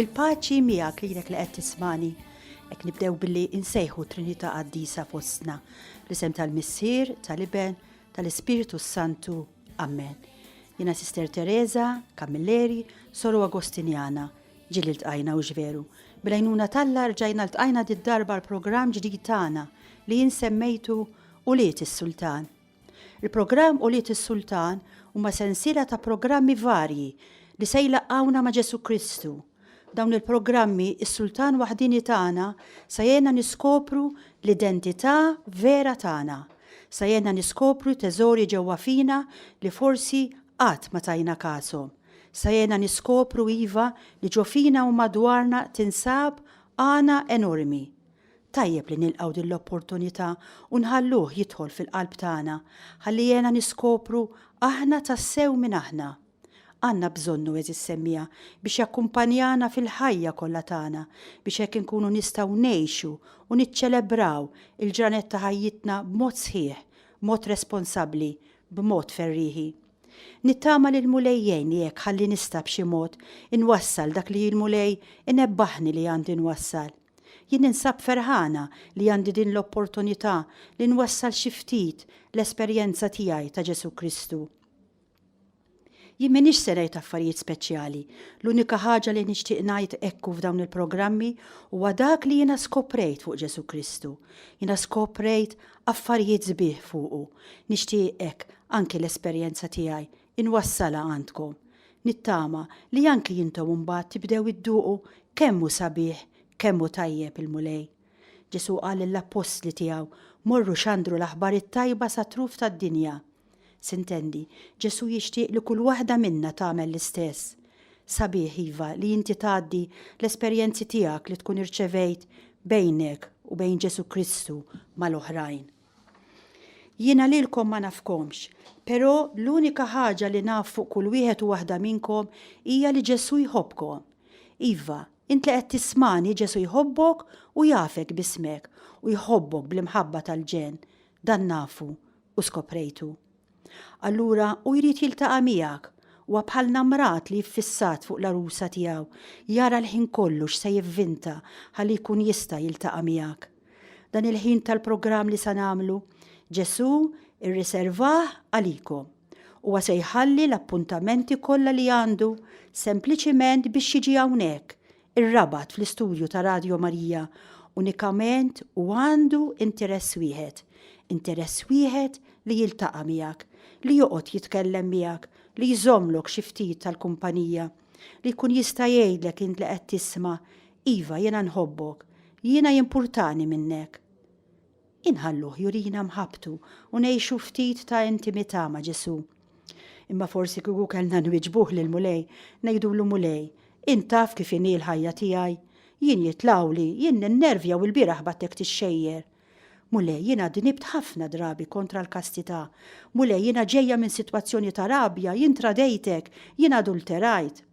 Il-paċi miegħek lilek li qed tismani. Hekk nibdew billi insejħu Trinità Qaddisa fostna. L-isem tal-Missier, tal-Iben, tal-Ispirtu Santu. Amen. Jiena Sister Teresa Camilleri, Soru Agostinjana. Ġieli ltqajna hux veru? Bil-għajnuna t'Alla rġajna ltqajna did-darba għal programm ġdid tagħna li jien semmejtu Ulied is-Sultan. Il-programm Ulied is-Sultan huma sensiela ta' programmi varji li se jlaqqgħuna ma' Ġesù Kristu. Dawn il-programmi, is-Sultan waħdieni tagħna sa jgħinna niskopru l-identità vera tagħna. Sa jgħinna niskopru teżori ġewwa fina li forsi qatt ma tajna kashom. Sa jgħinna niskopru, iva, li ġo fina u madwarna tinsab għana enormi. Tajjeb li nilqgħu din l-opportunità u nħalluh jidħol fil-qalb tagħna ħalli jgħinna niskopru aħna tassew min aħna. Għandna bżonnu, għeżież semmiegħa, biex jakkumpanjana fil-ħajja kollha tagħna biex hekk inkunu nistgħu ngħixu u niċċelebraw il-ġranet ta' ħajjitna b'mod sħiħ, b'mod responsabbli, b'mod ferrieħi. Nittama li l-Mulej jgħinni hekk ħalli nista' b'xi mod inwassal dak li l-Mulej inebbaħni li għandi nwassal. Jien ninsab ferħana li għandi din l-opportunità li nwassal xi ftit l-esperjenza tiegħi ta' Ġesù Kristu. Jien m'iniex se ngħid affarijiet speċjali. L-unika ħaġa li nixtieq ngħid ekku f'dawn il-programmi huwa dak li jiena skoprejt fuq Ġesù Kristu. Jiena skoprejt affarijiet sbieħ fuqu. Nixtieq hekk anki l-esperjenza tiegħi inwassalha għandkom. Nittama li anki intom imbagħad tibdew idduqu kemm hu sabiħ, kemm hu tajjeb il-Mulej. Ġesù qal lill-appostli tiegħu, Morru xandru l-aħbar it-tajba sat-truf tad-dinja. Sintendi, Ġesù jixtieq li kull waħda minna tagħmel l-istess. Sabiħ, iva, li inti tgħaddi l-esperjenzi tiegħek li tkun irċevejt bejnek u bejn Ġesù Kristu mal-oħrajn. Jiena lilkom ma nafkomx, però l-unika ħaġa li naf fuq kull wieħed u waħda minnkom hija li Ġesù jħobbkom. Iva, int li qed tismagħni Ġesù jħobbok u jafek b'ismek u jħobbok bl-imħabba tal-ġenn. Dan nafu u skoprejtu. Allura hu jrid jiltaqa' miegħek. Huwa bħal namrat li ffissat fuq l-għarusa tiegħu, jara l-ħin kollu x'se jivvinta ħalli jkun jista' jiltaqa' miegħek. Dan il-ħin tal-programm li sa nagħmlu, Ġesù rriservah għalikom. Huwa se jħalli l-appuntamenti kollha li għandu sempliċiment biex jiġi hawnhekk, ir-Rabat fl-istudju ta' Radio Maria unikament u għandu interess wieħed, interess wieħed li jiltaqa' miegħek, li joqgħod jitkellem miegħek, li jżommlok xi ftit tal-kumpanija, li jkun jista' jgħidlek int li qed tisma', iva jiena nħobbok, jiena jimpurtani minnek. Inħalluh jurina mħabbtu u ngħixu ftit ta' intimità ma' Ġesù. Imma forsi kieku kellna nwieġbuh lill-Mulej, ngħidulu Mulej, int taf kif inhi l-ħajja tiegħi. Jien jitlgħuli, jien ninnervja u lbieraħ bgħattek tixxejjer. Mulej, jiena dnibt ħafna drabi kontra l-kastità. Mulej, jiena ġejja minn sitwazzjoni ta' rabja, jien tradejtek, jien adulterajt.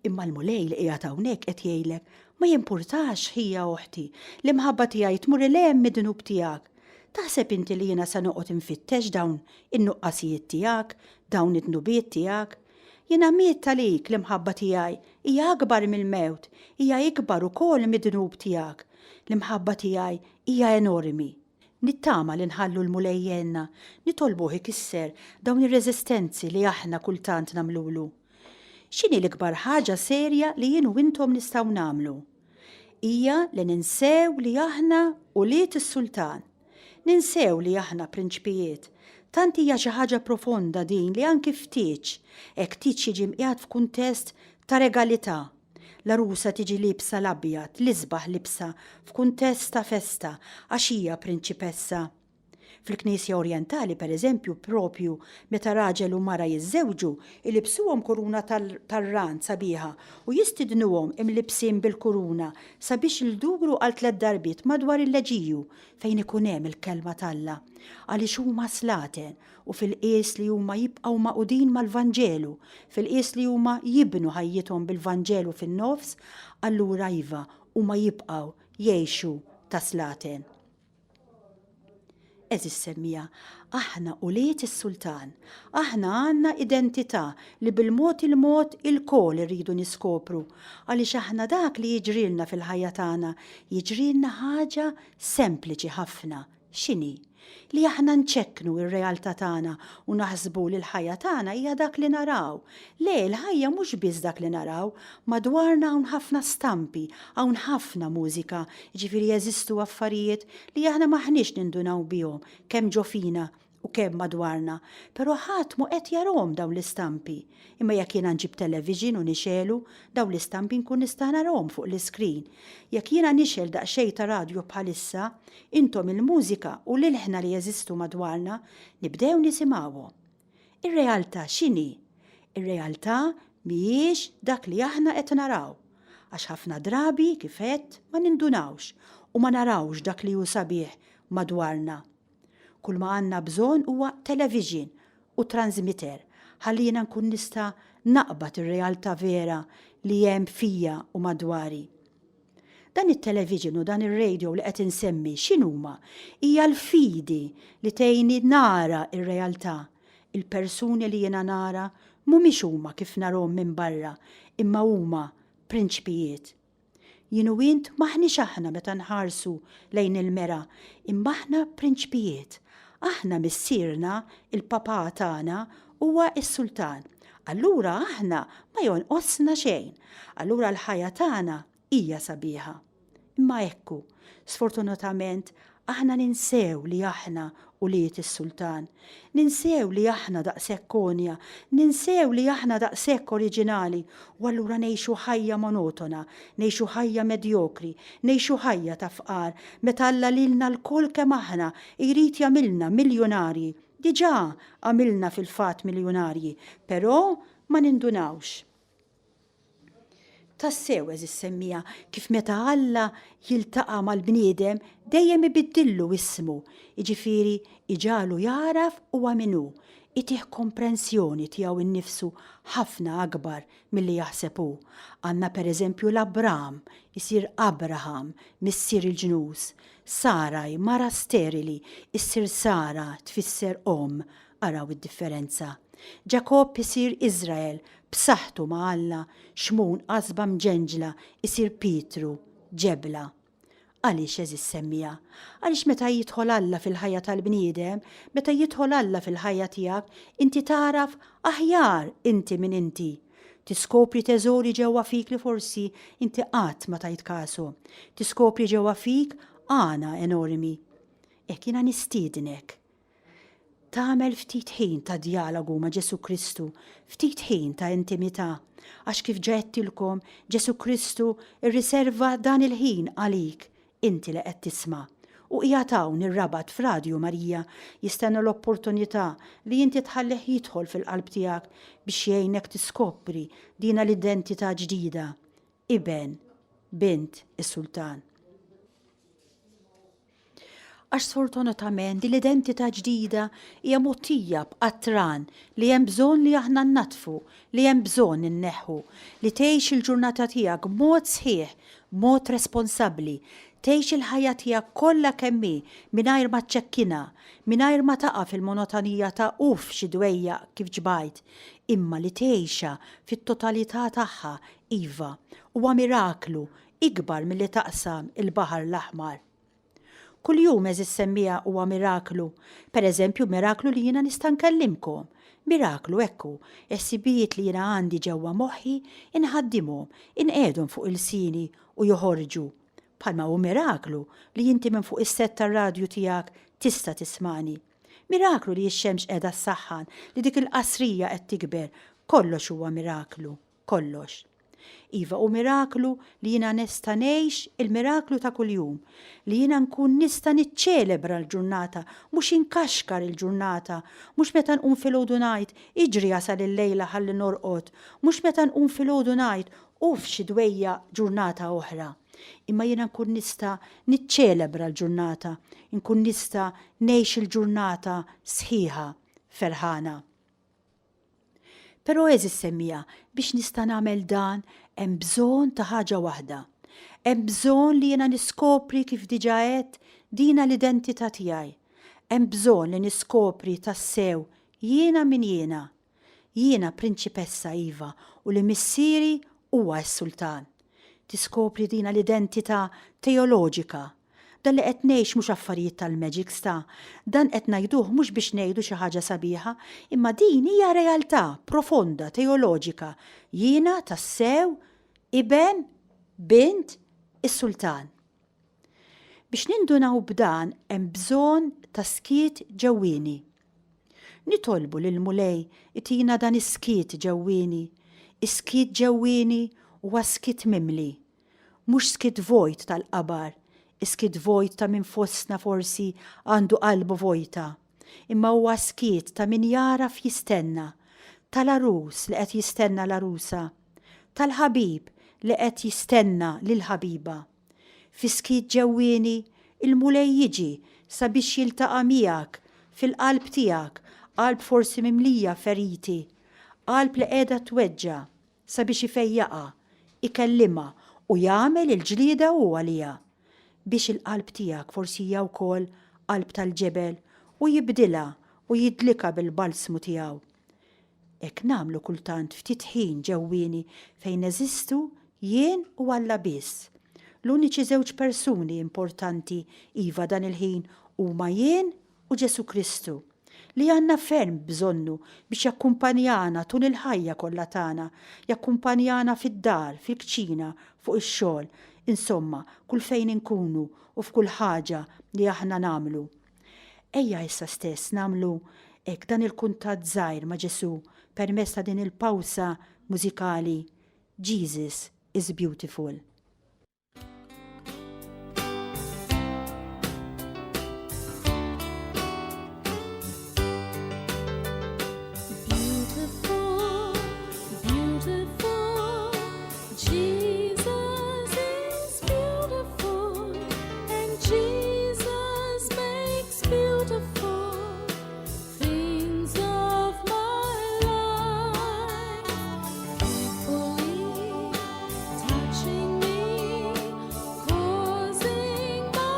Imma l-Mulej li qiegħed hawnhekk qed jgħidlek, Ma jimpurtax, ħija oħti, l-imħabba tiegħi tmur 'il hemm mid-dnub tiegħek. Taħseb inti li jiena se noqgħod infittex dawn in-nuqqasijiet tiegħek, dawn id-dnubiet tiegħek? Jiena miet għalik, l-imħabba tiegħi hija akbar mill-mewt, hija ikbar ukoll mid-dnub tiegħek. L-imħabba tiegħi hija enormi. Nittama li nħallu l-Mulej jgħinna, nitolbuh ikisser dawn ir-reżistenzi li aħna kultant nagħmlulu. X'inhi l-ikbar ħaġa serja li jien u intom nistgħu nagħmlu? Hija li ninsew li aħna ulied is-Sultan. Ninsew li aħna prinċpijiet. Tant hija xi ħaġa profonda din li anki f'tieġ, hekk tieġ jiġi mqiegħed f'kuntest ta' regalità. L-għarusa tiġi liebsa l-abjad, l-isbaħ libsa, f'kuntest ta' festa, għax hija prinċipessa. Fil-Knisja Orjentali, per eżempju, propju meta raġel u mara jiżżewġu, ilibbsuhom kuruna tar-rand sabiħa u jistidnuhom imlibbsin bil-kuruna sabiex ilduru għal tlett darbiet madwar il-leġiju fejn ikun hemm il-Kelma t'Alla, għaliex huma slaten u fil-qies li huma jibqgħu magħqudin mal-Vanġelu, fil-qies li huma jibnu ħajjithom bil-Vanġelu fin-nofs, allura iva, huma jibqgħu jgħixu ta' slaten. Għeżież semmiegħa, aħna ulied is-Sultan. Aħna għandna identità li bil-mod il-mod ilkoll irridu niskopru, għaliex aħna dak li jiġrilna fil-ħajja tagħna jiġrilna ħaġa sempliċi ħafna. X'inhi? Li aħna nċekknu r-realtà tagħna u naħsbu li l-ħajja tagħna hija dak li naraw. Le, il-ħajja mhux biss dak li naraw. Madwarna hawn ħafna stampi, hawn ħafna mużika, jiġifieri jeżistu affarijiet li aħna m'aħniex nindunaw bihom, kemm ġo fina u kemm madwarna, però ħadd mhu qed jarahom dawn l-istampi. Imma jekk jiena nġib television u nixegħlu, dawn l-istampi nkun nista' narahom fuq l-iscreen. Jekk jiena nixgħel daqsxejn ta' radju bħalissa, intom il-mużika u l-ilħna li jeżistu madwarna nibdew nisimgħuhom. Ir-realtà x'inhi? Ir-realtà mhijiex dak li aħna qed naraw. Għax ħafna drabi, kif għedt, ma nindunawx u ma narawx dak li hu sabiħ madwarna. Kull ma għandna bżonn huwa television u transmitter ħalli jiena nkun nista' naqbad ir-realtà vera li hemm fija u madwari. Dan it-television u dan ir-radio li qed insemmi x'inhuma? Hija l-fidi li tgħinni nara r-realtà. Il-persuni li jiena nara mhumiex huma kif narhom minn barra imma huma prinċpijiet. Jien u int m'aħniex aħna meta nħarsu lejn il-mera, imma aħna prinċpijiet. Aħna missierna, il-papà tagħna, huwa s-sultan. Allura aħna ma jonqosna xejn. Allura l-ħajja tagħna hija sabiħa. Imma hekk hu. Sfortunatament, aħna ninsew li aħna ulied is-sultan. Ninsew li aħna daqshekk għonja, ninsew li aħna daqshekk oriġinali u allura ngħixu ħajja monotona, ngħixu ħajja medjokri, ngħixu ħajja ta' fqar, meta Alla lilna lkoll kemm aħna jrid jagħmilna miljunarji. Diġà għamilna fil-fatt miljunarji, però ma nindunawx. Tassew, għeżież semmiegħa, kif meta Alla jiltaqa' mal-bniedem dejjem ibiddillu ismu, jiġifieri iġagħlu jagħraf huwa min hu, itih komprensjoni tiegħu nnifsu ħafna akbar milli jaħseb hu. Għandna pereżempju l-Abram isir Abraham, missier il-ġnus, Saraj, mara sterili, issir Sara, tfisser omm, Araw id-differenza. Ġakobb isir Iżrael, b'saħħtu ma' Alla, Xmun qasba mġenġla isir Pietru, ġebla. Għaliex għeżież semmiegħa? Għaliex meta jidħol Alla fil-ħajja tal-bniedem, meta jidħol Alla fil-ħajja tiegħek, inti tagħraf aħjar inti min inti. Tiskopri teżori ġewwa fik li forsi inti qatt ma tajt kashom. Tiskopri ġewwa fik għana enormi. Hekk jiena nistiednek Tagħmel ftit ħin ta' djalogu ma' Ġesù Kristu, ftit ħin ta' intimità, għax kif ġa għedtilkom, Ġesù Kristu rriserva dan il-ħin għalik, inti li qed tisma'. U qiegħed hawn ir-Rabat f'Radju Marija jistenna l-opportunità li inti tħallih jidħol fil-qalb tiegħek biex jgħinek tiskopri dina l-identità ġdida, iben, bint is-Sultan. Għax sfortunatament din l-identità ġdida hija mgħottija b'qatran li hemm bżonn li aħna nnaddfu, li hemm bżonn inneħħu, li tgħix il-ġurnata tiegħek b'mod sħiħ, b'mod responsabbli, tgħix il-ħajja tiegħek kollha kemm hi mingħajr ma ċċekkinha, mingħajr ma taqa' fil-monotonija ta' uff xi dwejjaq kif ġbajt, imma li tgħixha fit-totalità tagħha, iva, huwa miraklu ikbar milli taqsam il-Baħar l-Aħmar. Kuljum, għeżież semmiegħa, huwa miraklu. Per eżempju, miraklu li jiena nista' nkellimkom. Miraklu, hekk hu, il-ħsibijiet li jiena għandi ġewwa moħħi, inħaddimhom, inqiegħdhom fuq ilsieni u joħorġu. Bħalma hu miraklu li inti minn fuq is-sett tar-radju tiegħek tista' tismagħni. Miraklu li x-xemx qiegħda ssaħħan, li dik il-qasrija qed tikber. Kollox huwa miraklu. Kollox. Iva, hu miraklu li jiena nista' ngħix il-miraklu ta' kuljum, li jiena nkun nista' niċċelebra l-ġurnata, mhux inkaxkar il-ġurnata, mhux meta nqum filgħodu ngħid, iġri jasal il-lejla ħalli norqod, mhux meta nqum filgħodu ngħid, uff xi dwejjaq ġurnata oħra. Imma jiena nkun nista' niċċelebra l-ġurnata, inkun nista' ngħix il-ġurnata sħiħa ferħana. Però għeżież semmiegħa, biex nista' nagħmel dan hemm bżonn ta' ħaġa waħda. Hemm bżonn li jiena niskopri kif diġà għedt dina l-identità tiegħi. Hemm bżonn li niskopri tassew jiena min jiena. Jiena prinċipessa iva u li missieri huwa s-sultan. Tiskopri dina l-identità teoloġika. Dan li qed ngħix mhux affarijiet tal-magics ta', dan qed ngħiduh mhux biex ngħidu xi ħaġa sabiħa, imma din hija realtà profonda teoloġika, jiena tassew iben, bint, is-sultan. Biex nindunaw b'dan hemm bżonn ta' skiet ġewwieni. Nitolbu lill-Mulej itina dan is-skiet ġewwieni. Is-skiet ġewwieni huwa skiet mimli. Mhux skiet vojt tal-qabar, is-skiet vojt ta' min fostna forsi għandu qalbu vojta, imma huwa skiet ta' min jagħraf jistenna, tal-għarus li qed jistenna l-għarusa, tal-ħabib li qed jistenna lill-ħabiba. Fis-skiet ġewwieni, il-Mulej jiġi sabiex jiltaqa' miegħek fil-qalb tiegħek, qalb forsi mimlija feriti, qalb li qiegħda tweġġa', sabiex ifejjaqha, ikellimha u jagħmel il-ġlieda hu għaliha. Biex il-qalb tiegħek forsi hija wkoll qalb tal-ġebel u jibdilha u jidlikha bil-balsmu tiegħu. Hekk nagħmlu kultant ftit ħin ġewwieni fejn neżistu jien u Alla biss. L-uniċi żewġ persuni importanti iva dan il-ħin huma jien u Ġesù Kristu, li għandna ferm bżonnu biex jakkumpanjana tul il-ħajja kollha tagħna, jakkumpanjana fid-dar, fil-kċina, fuq ix-xogħol, insomma, kull fejn inkunu u f'kull ħaġa li aħna nagħmlu. Ejja issa stess nagħmlu hekk dan il-kuntatt żgħir ma' Ġesù permezz ta' din il-pawsa mużikali Jesus is Beautiful. Beautiful, beautiful, Jesus is beautiful, and Jesus makes beautiful things of my life. Faithfully touching me, causing my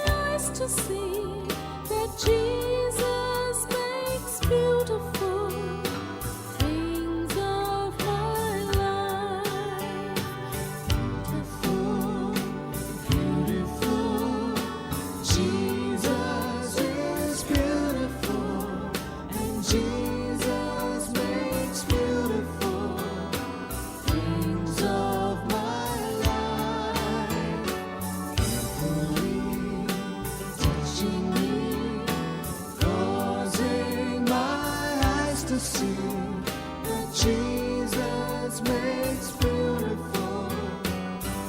eyes to see that Jesus makes beautiful things of my life. Beautiful, beautiful, Jesus is beautiful, and Jesus makes beautiful things of my life. Carefully touching me, causing my eyes to see that Jesus makes beautiful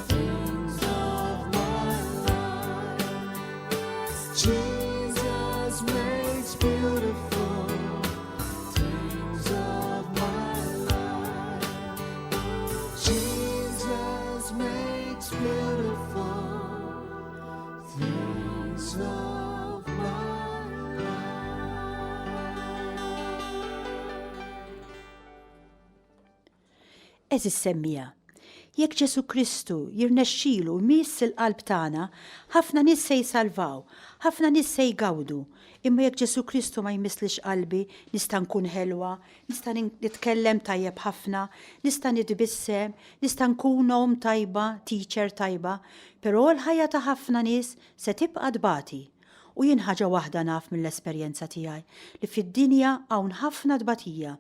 things of my life. Yes, Jesus makes beautiful things of my life. Jesus makes beautiful things of my life. Għeżież semmiegħa, jekk Ġesù Kristu jirnexxilu jmiss il-qalb tagħna, ħafna nies se jsalvaw, ħafna nies se jgawdu. Imma jekk Ġesù Kristu ma jmisslix qalbi, nista' nkun ħelwa, nista' nitkellem tajjeb ħafna, nista' nitbissem, nista' nkun omm tajba, teacher tajba, però l-ħajja ta' ħafna nies se tibqa' tbati. U jien ħaġa waħda naf mill-esperjenza tiegħi, li fid-dinja hawn ħafna tbatija.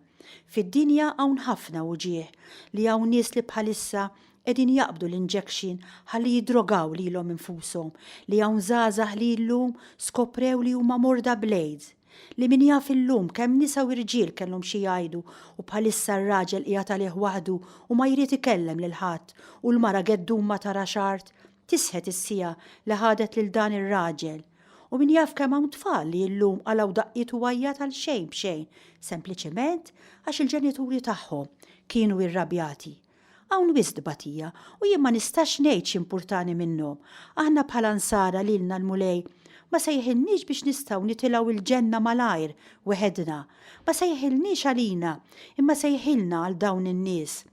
Fid-dinja hawn ħafna uġigħ, li hawn nies li bħalissa qegħdin jaqbdu l-injection ħalli jiddrogaw lilhom infushom, li hawn żgħażagħ li llum skoprew li huma morda bl-AIDS, li min jaf illum kemm nisa u irġiel kellhom xi jgħidu u bħalissa r-raġel qiegħed għalih waħdu u ma jrid ikellem lil ħadd u l-mara geddum ma tarax art Tisħet is-siegħa li ħadet lil dan ir-raġel. U min jaf kemm hawn tfal li illum qalgħu daqqiet u għajjat għal xejn b'xejn, sempliċement għax il-ġenituri tagħhom kienu irrabjati. Hawn wisq tbatija u jien ma nistax ngħid x'impurtani minnhom. Aħna bħala Nsara lilna l-Mulej ma sejħilniex biex nistgħu nitilgħu l-ġenna malajr weħedna. Ma sejħilniex għalina, imma sejħilna għal dawn in-nies.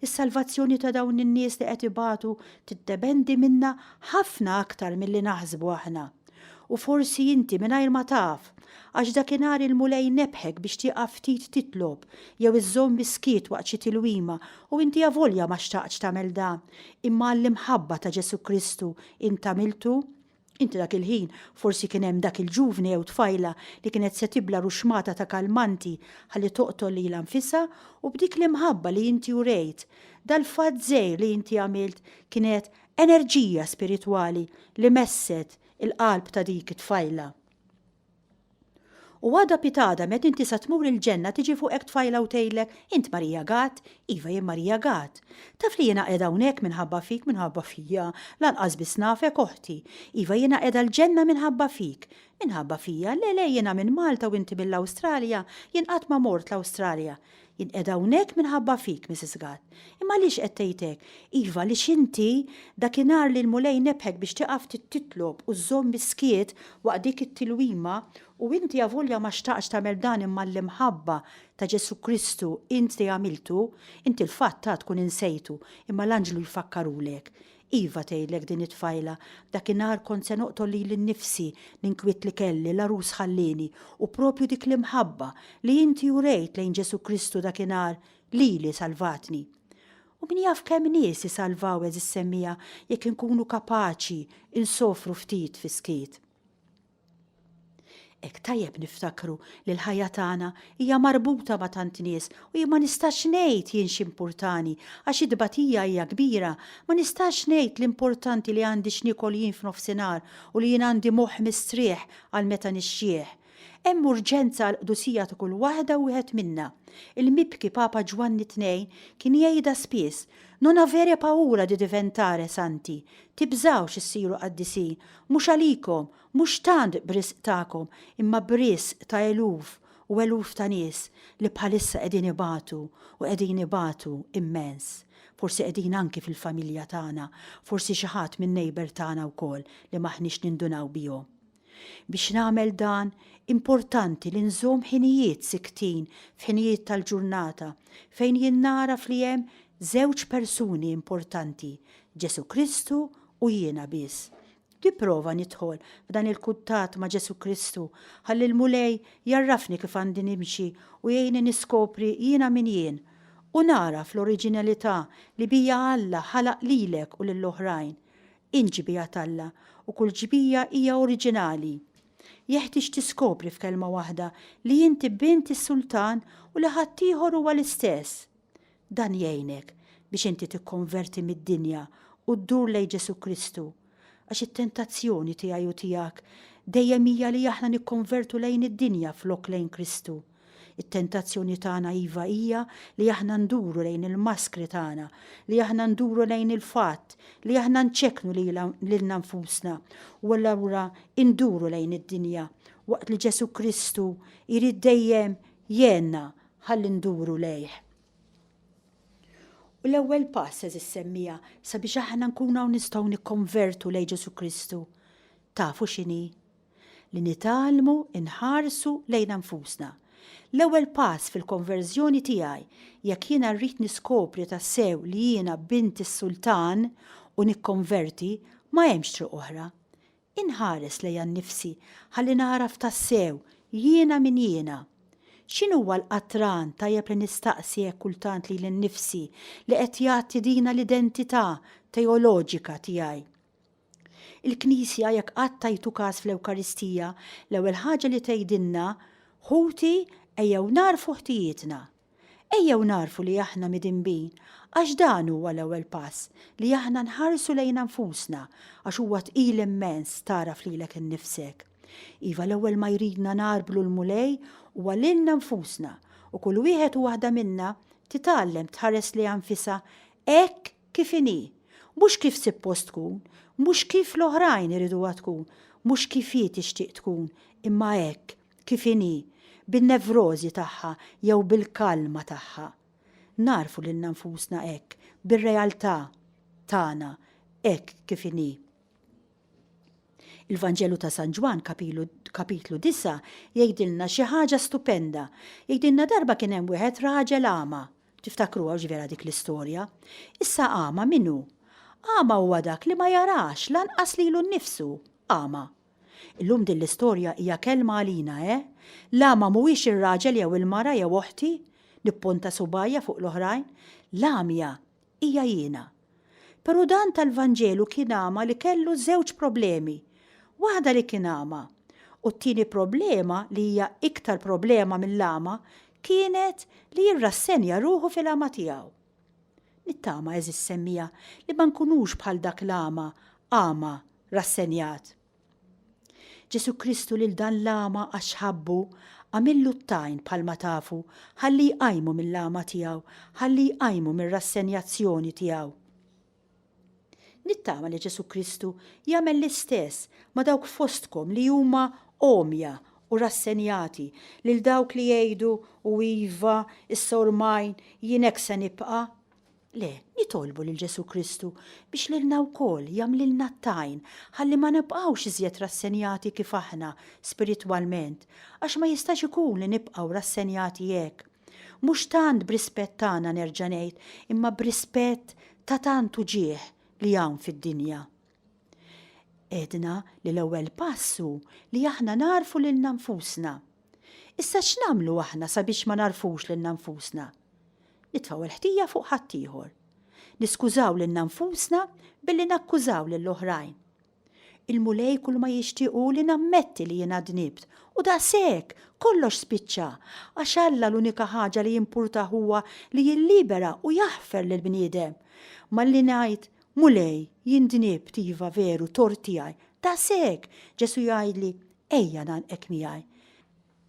Is-salvazzjoni ta' dawn in-nies li qed ibatu tiddependi minna ħafna aktar milli naħsbu aħna. U forsi inti mingħajr ma taf, għax dakinhar il-Mulej nebbħek biex tieqaf ftit titlob jew iżżomm is-skiet waqt xi tilwima u inti avolja ma xtaqtx tagħmel dan, imma għall-imħabba ta' Ġesù Kristu int għamiltu. Inti dak il-ħin forsi kien hemm dak il-ġuvni jew tfajla li kienet se tibla' ruxxmata ta' kalmanti ħalli toqtol lilha nfisha u b'dik l-imħabba li inti urejt, dal-fatt żgħir li inti għamilt kienet enerġija spiritwali li messet il-qalb ta' dik it-tfajla. U għada pitgħada meta inti sa tmur il-ġenna tiġi fuqek tfajla u tgħidlek, Int Marija Gatt? Iva jien Marija Gatt. Taf li jiena qiegħda hawnhekk minħabba fik, minħabba fija, lanqas biss nafek oħti. Iva jiena qiegħda l-ġenna minħabba fik. Minħabba fija? Le le jiena minn Malta u inti mill-Awstralja, jien qatt ma mort l-Awstralja. Jien qiegħda hawnhekk minħabba fik, Mrs. Gatt. Imma għaliex qed tgħid hekk? Iva, għaliex inti, dakinhar li l-Mulej nebbħek biex tieqaf titlob u żżomm is-skiet waqt dik it-tilwima, u inti avolja ma xtaqtx tagħmel dan imma l-imħabba ta' Ġesù Kristu int li għamiltu, inti l-fatt ta' tkun insejtu, imma l-anġlu jfakkarulek. Iva, tgħidlek din it-tfajla, dakinhar kont se noqtol lili nnifsi, l-inkwiet li kelli, l-għarus ħallieni, u proprju dik l-imħabba li inti urejt lejn Ġesù Kristu dakinhar, lili salvatni. U min jaf kemm nies isalvaw għeżież semmiegħa jekk inkunu kapaċi nsofru ftit fis-skiet. Hekk tajjeb niftakru li l-ħajja tagħna hija marbuta ma' tant nies u jien ma nistax ngħid jien x'impurtani għax it-tbatija hija kbira, ma nistax ngħid l-importanti li għandi x'niekol jien f'nofsinhar u li jien għandi moħħ mistrieħ għal meta nixjieħ. Hemm urġenza għall-qdusija ta' kull waħda u wieħed minna. Il-mibki Papa Ġwanni Tnejn kien jgħidha spiss, Non avere paura di diventare santi, tibżgħux issiru qaddisin, mhux għalikom, Mhux tant b'risq tagħkom, imma b'risq ta' eluf u eluf ta' nies li bħalissa qegħdin ibatu u qegħdin ibatu immens. Forsi qegħdin anki fil-familja tagħna, forsi xi ħadd min-neighbour tagħna wkoll li m'aħniex nindunaw bihom. Biex nagħmel dan, importanti li nżomm ħinijiet siktin f'ħinijiet tal-ġurnata fejn jien nagħraf li hemm żewġ persuni importanti, Ġesù Kristu u jiena biss. Nipprova nidħol f'dan il-kuntatt ma' Ġesù Kristu ħalli l-Mulej jgħarrafni kif għandi nimxi u jgħinni niskopri jiena min jien u nagħraf l-oriġinalità li bija Alla ħalaq lilek u lill-oħrajn. Int ġbija t'Alla u kull ġbija hija oriġinali. Jeħtieġ tiskopri f'kelma waħda li inti bint is-Sultan u li ħaddieħor huwa l-istess. Dan jgħinek biex inti tikkonverti mid-dinja u ddur lejn Ġesù Kristu. Għax it-tentazzjoni tiegħi u tiegħek dejjem hija li aħna nikkonvertu lejn id-dinja flok lejn Kristu. It-tentazzjoni tagħna iva hija li aħna nduru lejn il-maskri tagħna, li aħna nduru lejn il-fatt li aħna nċekknu lilna nfusna u allura nduru lejn id-dinja waqt li Ġesù Kristu jrid dejjem jgħinna ħalli nduru lejh. U l-ewwel pass, għeżież semmiegħa, sabiex aħna nkunu hawn nistgħu nikkonvertu lejn Ġesù Kristu, tafu x'inhi? Li nitgħallmu nħarsu lejna nfusna. L-ewwel pass fil-konverżjoni tiegħi, jekk jiena rrid niskopri tassew li jiena bint is-Sultan u nikkonverti, ma hemmx triq oħra. Inħares lejja nnifsi ħalli nagħraf tassew jiena min jiena. X'inhuwa l-qatran, tajjeb li nistaqsi hekk kultant lili nnifsi, li qed jgħatti dina l-identità teoloġika tiegħi? Il-Knisja, jekk qatt tajtu każ fl-Ewkaristija, l-ewwel ħaġa li tgħidilna, Ħuti, ejjew nagħrfu ħtijietna. Ejjew nagħrfu li aħna midinbin, għax dan huwa l-ewwel pass, li aħna nħarsu lejna nfusna, għax huwa tqil immens tagħraf lilek innifsek. Iva, l-ewwel ma jridna nagħrblu l-Mulej huwa lilna nfusna, u kull wieħed u waħda minna titgħallem tħares lejha nfisha hekk kif inhi, mhux kif sippost tkun, mhux kif l-oħrajn iriduha tkun, mhux kif hi tixtieq tkun, imma hekk kif inhi, bin-nevrożi tagħha jew bil-kalma tagħha. Nagħrfu lilna nfusna hekk, bir-realtà tagħna hekk kif inhi. Il-Vanġelu ta' San Ġwann kapitlu 9 jgħidilna xi ħaġa stupenda. Jgħidilna darba kien hemm wieħed raġel għama. Tiftakruha hux vera dik l-istorja? Issa għama min hu? Għama huwa dak li ma jarax lanqas lilu nnifsu. Għama. Illum din l-istorja hija kelma għalina, eh? L-għama mhuwiex ir-raġel jew il-mara jew oħti, nipponta subgħajja fuq l-oħrajn, l-għamja hija jiena. Però dan tal-Vanġelu kien għama li kellu żewġ problemi. Waħda li kien għama. U t-tieni problema, li hija iktar problema mill-għama, kienet li jirrassenja ruħu fil-għama tiegħu. Nittama, għeżież semmiegħa, li ma nkunux bħal dak l-għama, għama, rassenjat. Ġesù Kristu lil dan l-għama għax ħabbu, għamillu t-tajn bħalma tafu, ħalli jqajmu mill-għama tiegħu, ħalli jqajmu mir-rassenjazzjoni tiegħu. Nittama li Ġesù Kristu jagħmel l-istess ma' dawk fostkom li huma għomja u rassenjati, lil dawk li jgħidu u iva, issa ormajn, jien hekk se nibqa'. Le, nitolbu lil Ġesù Kristu biex lilna wkoll jagħmlilna t-tajn ħalli ma nibqgħux iżjed rassenjati kif aħna spiritwalment, għax ma jistax ikun li nibqgħu rassenjati hekk. Mhux tant b'rispett tagħna nerġa' ngħid, imma b'rispett ta' tant uġigħ li hawn fid-dinja. Għedna li l-ewwel pass hu li aħna nagħrfu lilna nfusna. Issa x'nagħmlu aħna sabiex ma nagħrfux lilna nfusna? Nitfgħu l-ħtija fuq ħaddieħor. Niskużaw lilna nfusna billi nakkużaw lill-oħrajn. Il-Mulej kull ma jixtieq hu li nammetti li jiena dnibt u daqshekk, kollox spiċċa, għax Alla l-unika ħaġa li jimpurtah huwa li jillibera u jaħfer lill-bniedem. Malli ngħid, Mulej, jien dnibt, iva veru, tort tiegħi, daqshekk, Ġesù jgħidli, ejja ngħannqek miegħi.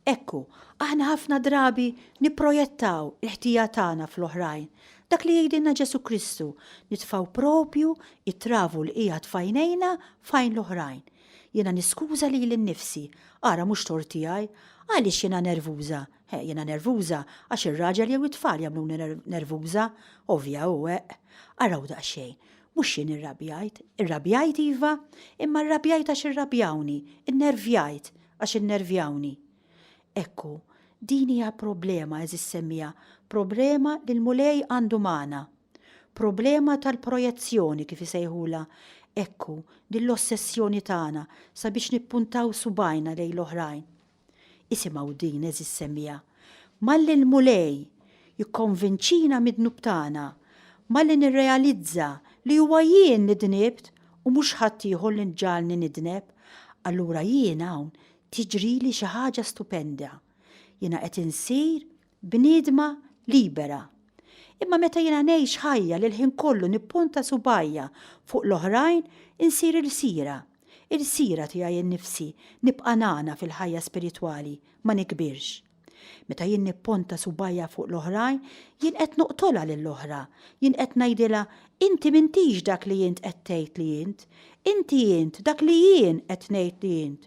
Hekk hu, aħna ħafna drabi nipprojettaw il-ħtija tagħna fl-oħrajn. Dak li jgħidilna Ġesù Kristu, nitfgħu propju t-travu li qiegħed f'għajnejna f'għajn l-oħrajn. Jiena niskuża lili nnifsi, ara mhux tort tiegħi, għaliex jiena nervuża? He, jiena nervuża għax ir-raġel jew it-tfal jagħmluni nervuża, ovvja hu, eqq. Araw daqsxejn, mhux jien irrabjajt, irrabjajt iva, imma rrabjajt għax irrabjawni, innervjajt, Għax innervjawni. Hekk hu, din hija problema, għeżież semmiegħa, problema li l-Mulej għandu magħna. Problema tal-projezzjoni kif isejħulha, hekk hu, din l-ossessjoni tagħna sabiex nippuntaw subgħajna lejn l-oħrajn. Isimgħu din, għeżież semmiegħa, malli l-Mulej jikkonvinċina mid-dnub tagħna, malli nirrealizza li huwa jien li dnibt u mhux ħaddieħor li ġagħalni nidneb, allura jien hawn tiġrili xi ħaġa stupenda. Jiena qed insir bniedma libera. Imma meta jiena ngħix ħajja li l-ħin kollu nipponta subgħajja fuq l-oħrajn, insir ilsira. Ilsira tiegħi nnifsi, nibqa' nagħna fil-ħajja spiritwali, ma nikbirx. Meta jien nipponta subgħajja fuq l-oħrajn, jien qed noqtolha lill-oħra. Jien qed ngħidilha, 'Inti m'intix dak li int qed tgħid li int. Inti int dak li jien qed ngħid li int.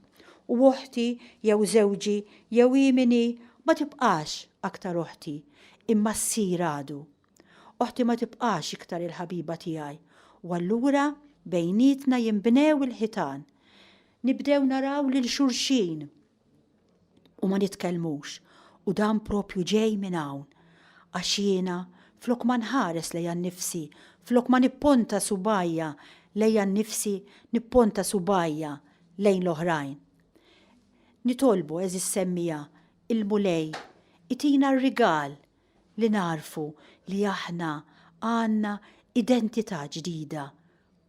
U oħti jew żewġi jew hi min hi ma tibqax aktar oħti, imma ssir għadu. Oħti ma tibqax iktar il-ħabiba tiegħi. U allura bejnietna jinbnew il-ħitan. Nibdew naraw lil xulxin. u ma nitkellmux u dan propju ġej minn hawn għax jiena flok ma nħares lejja nnifsi, flok ma nipponta subgħajja lejja nnifsi nipponta subgħajja lejn l-oħrajn. Nitolbu għeżież semmiegħa il-Mulej itina r-rigal li nagħrfu li aħna għandna identità ġdida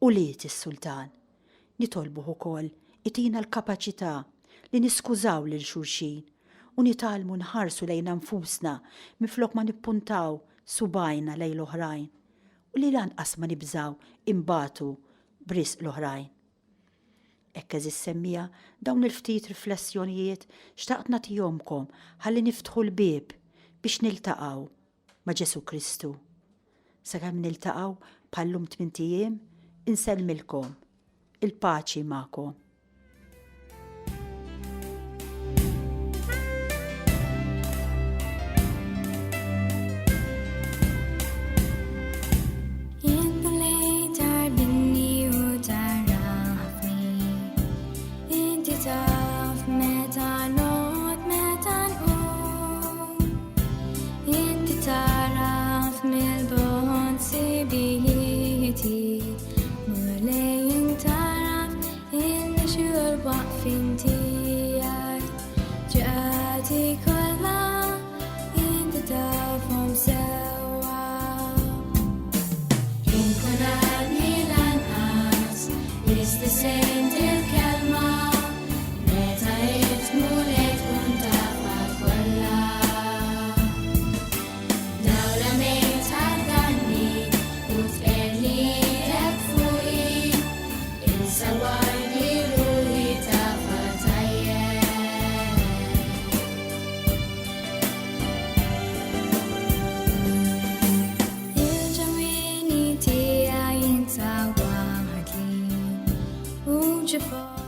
ulied is-Sultan. Nitolbuh ukoll itina l-kapaċità li niskużaw lil xulxin u nitgħallmu nħarsu lejna nfusna minflok ma nippuntaw subgħajna lejn l-oħrajn u li lanqas ma nibżgħu inbatu b'risq l-oħrajn. Hekk għeżież semmiegħa, dawn il-ftit riflessjonijiet xtaqt nagħtihomkom ħalli niftħu l-bieb biex niltaqgħu ma' Ġesù Kristu. Sakemm niltaqgħu bħal-lum tmint ijiem, insellmilkom. Il-paċi magħkom. Biss lissint il-kelma meta għidt Mulej tkun tafha kollha. Dawla mejn tħaddanni u tqegħedli idek fuqi, insawwarni ruħi tafha tajjeb. Il-ġewwieni tiegħi inta waħdli u ġifor.